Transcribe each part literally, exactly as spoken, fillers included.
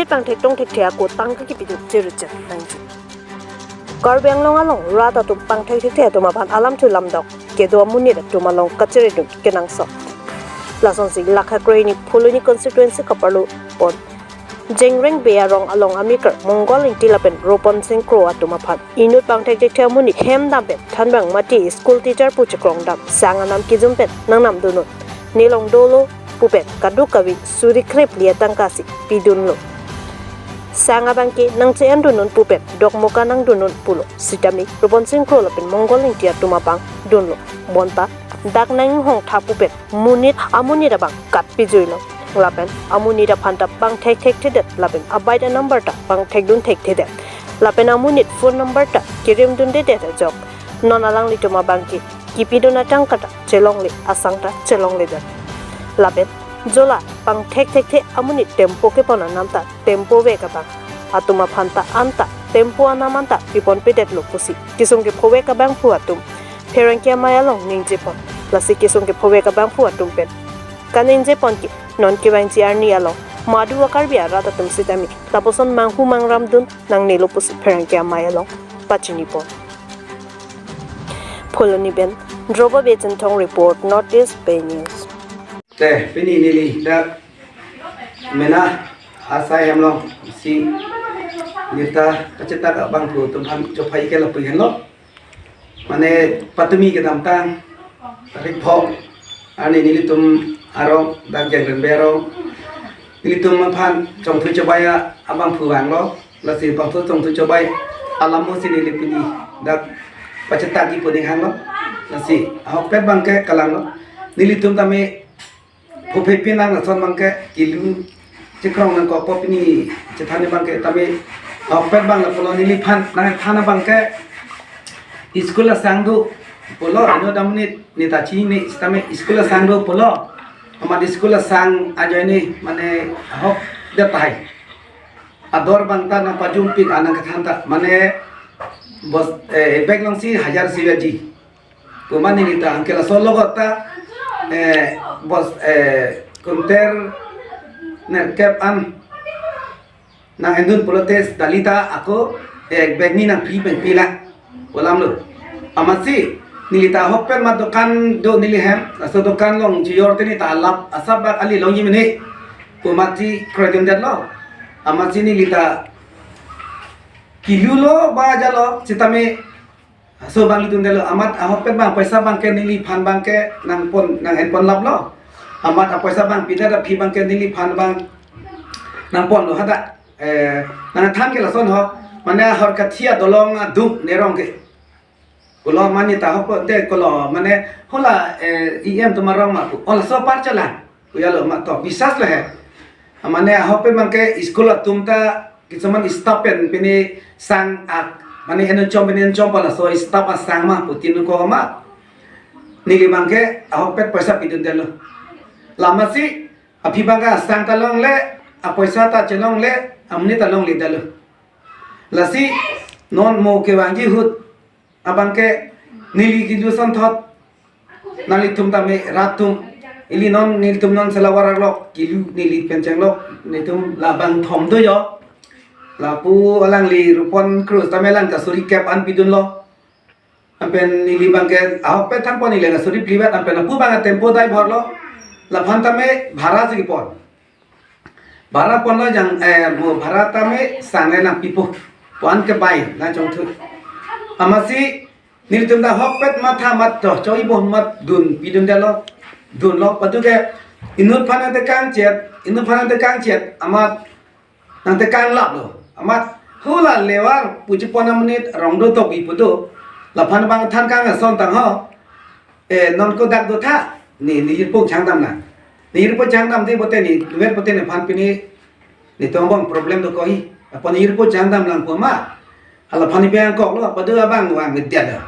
pangthek tongthekthe ako tangka kipidun chiruchir nangji. Karbi Anglong along rat atum pangthek thekthe atum aphan alam thu lamdok kedo amonit atum along kachiridun kenangsot. Lasonsi lakha kroini Phuloni constituency kaparlo pon Jengreng Bey arong along ameker Mongol Ingti lapen Ropon Sing Kro atum aphan inut pangthek thekthe amonit hem dam pen thanbang mati school teacher pu chekrong dam sang anam kijum pen nangnam dun un. Nelong dolo pu pen kadokave suri krepli atangka si pidunlo. Sang abangke nangche-en dun un pu pen dokmoka nangdun un pulo. Sitame Ropon Sing Kro lapen Mongol Ingti atum abang dunlo. Bonta dak nanghong tha pu pen monit amonit abang kat pijuilo. Lapen amonit aphan ta pangthek thekthedet lapen abike a-number ta pangthekdun thekthedet. Lapen amonit phone number ta kirimdundedet ajok non alanglitum abangke kipidun atangka ta chelongle, asang ta chelongledet. Lapen jola pangthek thekthe amonit tempo kepon anam ta tempo vek abang atum aphan ta anta tempo anam anta piponpedetlo pusi kesung kephovek abangphu atum pherangke amei along ningjepon. Lasi kesung kephovek abangphu atum pen kaningjepon ke non kevangji arni along madu a-Karbi arat atum sitame lapuson manghu mangramdun nangnelo pusi pherangke amei along pachinipon. Phuloni pen Droba Bey Chinthong report, North East Pei News. Te, pini neli dak mena asai hem alongsi neta kachetak abangphu atum aphan chophai ke lapu henlo. Mane patumi kedamtang tarik phong arni nelitum arong dak Jengreng Bey arong nelitum aphan chongthu chobai abangphu vanglo. Lasi bangphu chongthu chobai alam mo si neli pini dak pachetak kipu ning hanglo. Lasi ahokpet abangke kalanglo. Nelitum tame phuphe pinang lason abangke kilu chekrong nangkokpo pini chethan abangke tame ahokpet abang lapulo neliphan nangthan abangke school asang do pulo ano damnit neta chini sitame school asang do pulo. Amat school asang ajoine mane ahokdet tahai. Ador abang ta nangpajumpik anang kethan ta mane bos, eh, bag alongsi hajar sivaji. Pu mane neta angke laso logot ta, eh, bos, eh, kunter nerkep an nang-endun pulote dalita ako, eh, bag ni nangpi pen pila. Pu alamlo. Amatsi nelita ahokpet amat dokan do neli hem, laso dokan along chijor te neta alap asap bak ali longji mene. Pu amatsi kroidundetlo. Amatsi nelita kilu lo ba jalo sitame so abang lidundetlo. Amat ahokpet abang poisa abangke neliphan abangke nangpon nang-enpon laplo. Amat apoisa abang pidet aphi abangke neliphan abang nangponlo hadak. Eh, nangthan ke lason ho. Mane ahor kathi adolong aduk nerong ke. Pulo mane ta ahokpet de kolo mane hola, eh, E M atum arong ma pu. Ola so apar chala. Pu jalo amat to bisas le he. Mane ahokpet abangke school atum ta kisuman staff pen pini sang ak mane eno chom pini eno chom pala so staff asang ma pu tin ko ma. Neli abangke ahokpet poisa pidundetlo. Amatsi aphi abangke asang ta longle, apoisa ta chelongle, amonit ta longledetlo. Lasi non mo kevangji ahut abangke neli kilu asonthot nanglitum tame rat atum ili non nelitum non selawarak lok kilu neli pen chenglok nelitum labang thom do jo. Lapu alangli Ropon Kro tame alang kasuri kep an pidunlo. Anpen neli abangke ahokpet thangpon neli kasuri phlivet anpen lapu abang tempo dai bhorlo. Laphan tame bhara si kepon. Bhara ponlo jang, eh, mo bhara tame sang le nangpipo. Pu an ke bai nangchongthu. Amatsi nelitum ta ahokpet matha mat to choi bo mat dun pidundetlo. Dunlo padu ke inut aphan nangtekang chet, inut aphan nangtekang chet amat nangtekang laplo. Amat hula levar puji pon amonit rong do topi pu do. Laphan abang than kang ason tang ho. Eh, non ko dak do tha. Ni, ni jirpo changdam na. Ni jirpo changdam di bote ni, duet bote ni aphan pini, ni tongbong problem do kohi. Apot ni jirpo changdam lang pu ma. Hala aphan ni pe angkoklo, padu abang vangvedetlo.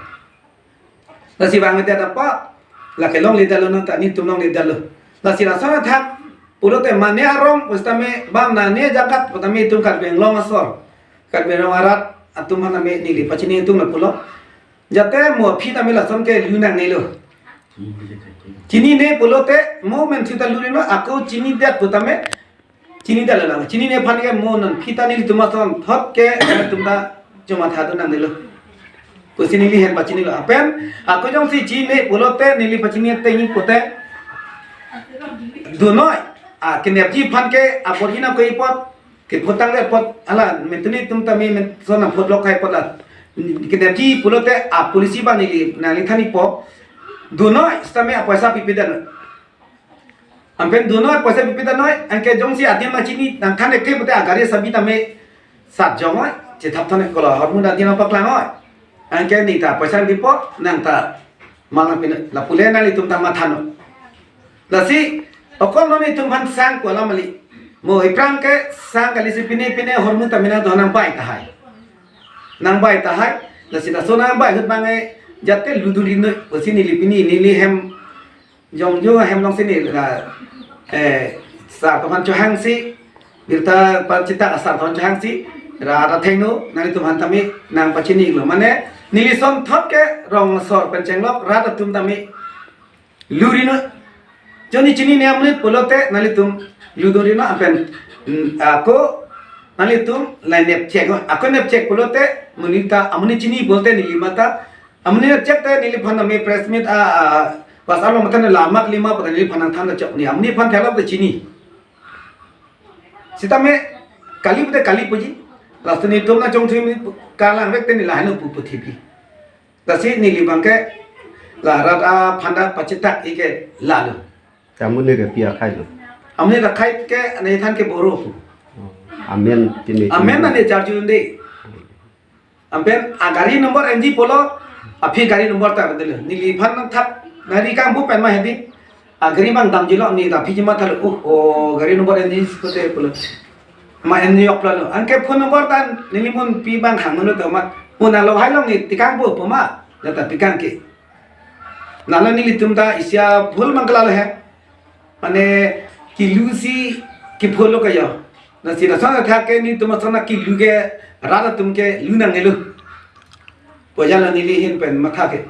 Lasi vangvedet apot, lake longledetlo non ta, nelitum longledetlo. Lasi lason athak, pulote mane arong, pu sitame, bang mane jagat, pu tame itum Karbi Anglong asor. Karbi Anglong arat, atum aphan tame neli pachini itum lapulo. Jate mo aphi tame lason ke lu nangnelo. Chinine pulote mo men sita lu rino ako chinidet pu tame Chinidetlo lang. Chinine aphan ke mo non phita nelitum ason thot ke tum ta chomatha do nangnelo pusi neli ahin pachinilo. Lapen ako jongsi chini pulote neli pachini tengji pute, dunoi akenepji aphan ke apor jina koi apot, kepho tangdet apot, hala mentuni atum tame men son apot lok kai apot la kenepji pulote apolice abang neli nangli thani po. Dunoi sitame apoisa pipedet noi. Anpen dunoi apoisa pipedet noi, anke jongsi adim ma chini nangthan-ek-e pute agari asabi tame sat jong noi, chethap than-ek kolo, hormu adim ma paklang noi. Anke neta apoisa pipo, nangta mangna pin, lapu le nanglitum ta matha noi. Lasi okon non itum aphan sang ko alam kali. Mo aphrang ke sang kali si pine pine hormu tame nangdon nangbai tahai. Nangbai tahai. Lasi laso nangbai ahut abang ke jate ludun ri noi pusi neli pini neli hem jongjo hem alongsi neli la, eh, sar atum aphan chohangsi, birta pachitak asar atum aphan chohangsi rat athengno nanglitum aphan tame nangpachinilo. Mane neli ason thot ke rong asor pen chenglok rat atum tame lu ri noi. Jongsi chinine amonit pulote nanglitum ludun ri noi, anpen, mm, ako nanglitum la nepchek noi. Ako nepchek pulote monit ta amonit chini pulote neli mata amonit nepchek te neliphan tame press meet a, a, WhatsApp along mate la amat lima pute neliphan nangthan ta chok ni. Amonit aphan theklong te chini. Sitame kali pute kali puji. Lasi nelitum nangchongthui mi kalang vek te neli lahai no pu pu thipi. Lasi neli abang ke la rat aphan ta pachitak-ik ke lalo. Amonit ke pi akhai lo? Amonit akhai ke ane than ke Boro pu. Amen pine. Amen ane charju unde. Anpen agari number enji pulo, aphi gari number ta bedelo. Neliphan nangthap nari kangpu pen ma hedi. Agari abang damjilo, neta aphi jima thalo. Uh, oh, gari number enji pute pulo. Ma enji ok plano. Anke phone number ta neli monpi abang hangno to ma. Mo nalo hai along ne tikangpo pu ma. Neta pikang ke. Nalo nelitum ta isi abhul mangkala lo he. Mane kilu si kepho lo kayo. Lasi lason athak ke nelitum ason kilu ke rat atum ke lu nangnelo. Pojalo neli ahin pen matha ke.